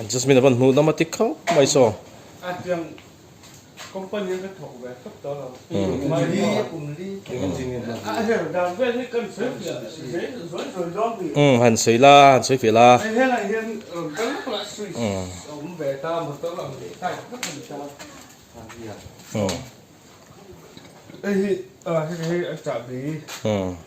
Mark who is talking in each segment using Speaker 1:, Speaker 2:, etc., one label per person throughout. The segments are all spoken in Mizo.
Speaker 1: Jasmine a van hmuh nawm a ti khauh mai saw. Umm han sawi la han sawi fiah la. Umm.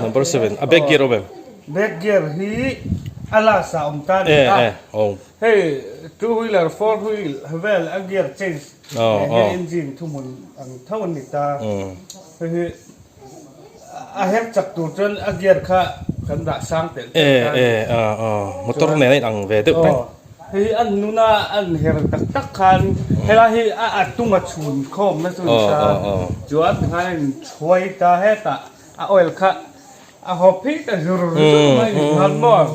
Speaker 1: Number 7 a back gear awm em?
Speaker 2: Back gear hi a last ah awm ta a ni a. Hei two wheeler four wheel vel a gear change leh hian engine thuhmun ang tho an ni ta. Hei hi a her chak tur chuan a gear kha kan dah sang telh telh ta a ni.
Speaker 1: Motor nen a inang ve deuh reng.
Speaker 2: Hei hi an nuna an her tak tak khan helai hi a a tung a chhun khawm na chu a ni ta. Chuan tikhan a inchhuai ta hetah a oil kha a haw phei ta zur zur mai ni khan maw.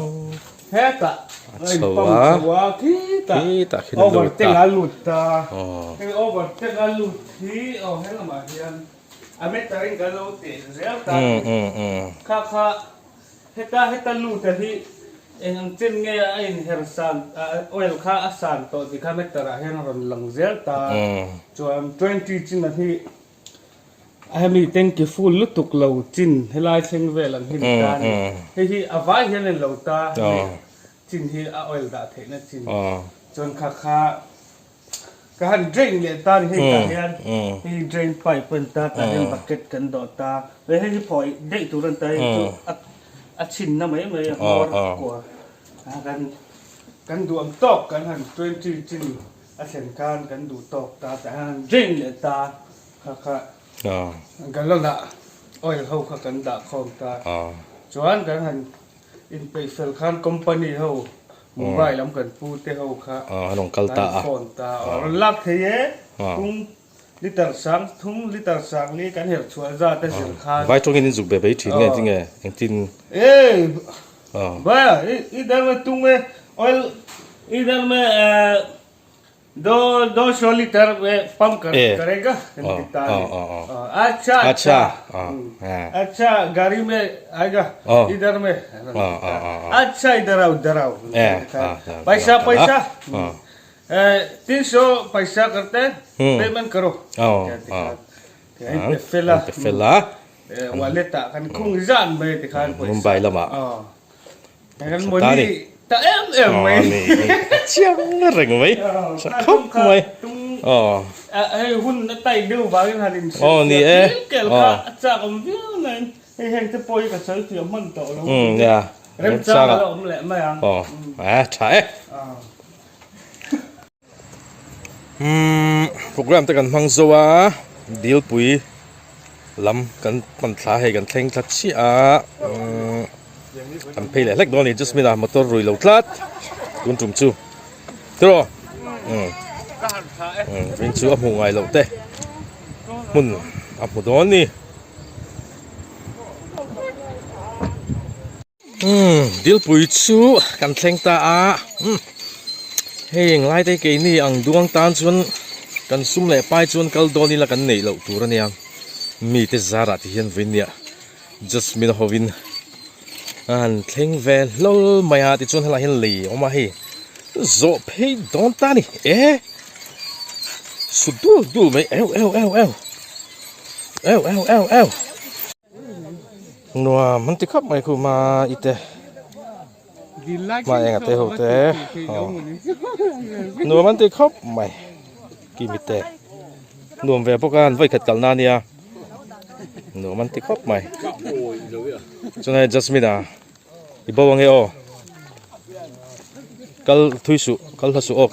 Speaker 2: Hetah a in pump chho a khitah over tank a lut ta hei over tank a lut hi aw he lamah hian a meter in kan lo teh zel ta kha kha heta heta lut a hi eng ang chen nge a in her san oil kha a san tawh tih kha meter ah hian a rawn lang zel ta chuan 20 chin a hi A hemi tanky full lutuk lo chin helai thleng vel ang hi ni ta a ni. Hei hi a vai hian a ni lo ta hemi chin hi a oil dah theihna chin chuan kha kha ka han drain leh ta a ni hei tah hian hei drain pipe a ni ta tah hian bucket kan dawh ta hei hi phawi daih tur a ni ta hei chu a chhinna mai mai a hmawr kua kan kan duh ang tawk kan han 20 chin A thlen khan kan duh tawk ta tah hian han drain leh ta kha kha gallon ah oil ho kha kan dah khawm ta chuan kan han inpeih fel khan company ho Mumbai lam kan pu te ho kha kan phone ta rawn lak thei e tung liter sang thum liter sang li kan herh chhuah zat a zir khan.
Speaker 1: Vai tawngin in zuk ve bai thin nge tinge engtin.
Speaker 2: Bhaiya idhar mein tung mein oil idhar mein do do so liter mein pump kar karega acha acha acha gari mein aayega idhar mein acha idhar aao idhar aao paisa paisa 300 paisa karte payment karo fela
Speaker 1: fela
Speaker 2: Wallet ah kan khung zan mai ti khan pawisa.
Speaker 1: Mumbai lamah.
Speaker 2: Kan moni ta em em mai.
Speaker 1: Chiang reng mai. Tha khawp mai.
Speaker 2: Hei hun a tai deuh vangin han in hrilh fiah kel kel kha a chak awm viau nain hei heng te pawh hi ka sawi fiah hman tawh lo. Remchang a la awm leh mai ang.
Speaker 1: Tha e. Umm program te kan hmang zo a dilpui lam kan pan thla hei kan thleng thla chiah a umm kan phei leh hlek dawn a ni Jasmine a motor rui lo tlat tun tum chu tiraw umm umm chu a hmuh ngai loh te hmun a hmu dawn a ni. Umm dilpui chu kan thleng ta a umm hei englai te keini ang duang tan chuan kan sum leh pai chuan kal dawn ila kan neih loh tur ania mite zarah ti hian vawinia Jasmine a hovin a han thleng ve hlawl mai a tichuan helaiah hian lei a awm a hei zawh phei dawn ta a ni e sut dul dul mai eu eu eu eu eu eu eu eu. Nuam an ti khawp mai khu ma i te ma enga te ho te nuam an ti khawp mai kimi te nuam ve bawk a an vawi khat kalna ania nuam an ti khawp mai chuan hei Jasmine a i bo ange aw kal thui suh kal hla suh aw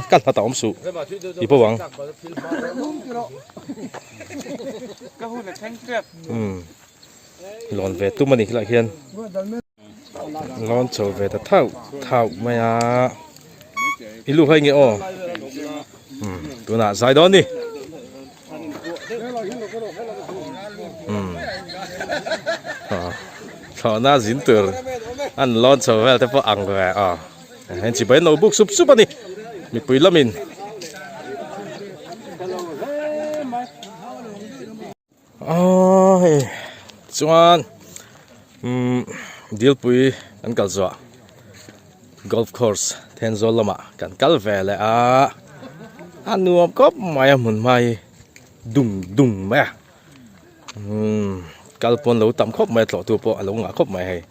Speaker 1: ka hlat a awm suh i bo ang. Umm lawn ve tum a ni khilaiah khian lawn chho ve ta thauh thauh mai a i lu hai nge aw umm tunah zai dawn a ni umm thlawhna zin tur an lawn chho vel te pawh ang ve aw. Heng chibai an lo buk sup sup a ni mipui lamin. Aw hei chuan umm dilpui kan kal zuah golf course Thenzawl lamah kan kal ve leh a a nuam khawp mai a hmun hma hi dung dung mai a umm kal pawn lo tam khawp mai a tlawhtu pawh a lo ngah khawp mai hei.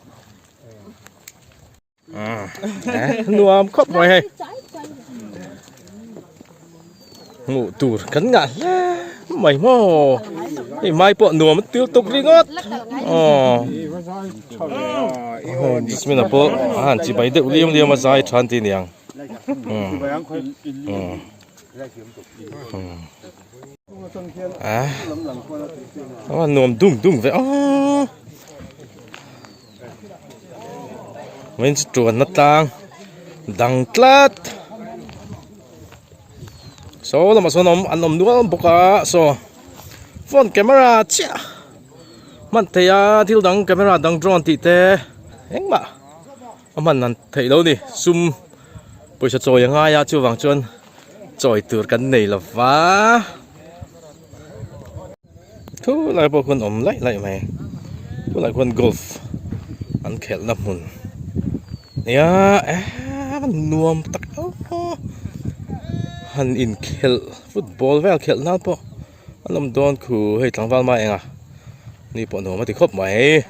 Speaker 1: Nuam khawp mai hei hmuh tur kan ngah hle mai maw hei mai pawh nuam a til tuk ringawt aw Jasmine a pawh a han chibai deuh liam liam a zai than tih niang a nuam dum dum ve aw. Vawiin chu tuanna tlang dang tlat saw lamah sawn awm an awm nual bawk a saw phone camera chiah hman theih a thil dang camera dang drone tih te engmah a hman han theih loh a ni sum pawisa chawi a ngai a chuvang chuan chawi tur kan nei lo va. Thu lai pawh khuan awm laih laih mai tunah khuan golf an khelhna hmun nia eee nuam tak aw han inkhelh football vel khelh nan pawh an awm dawn khu hei tlangval mai eng a ni pawh nuam a ti khawp mai.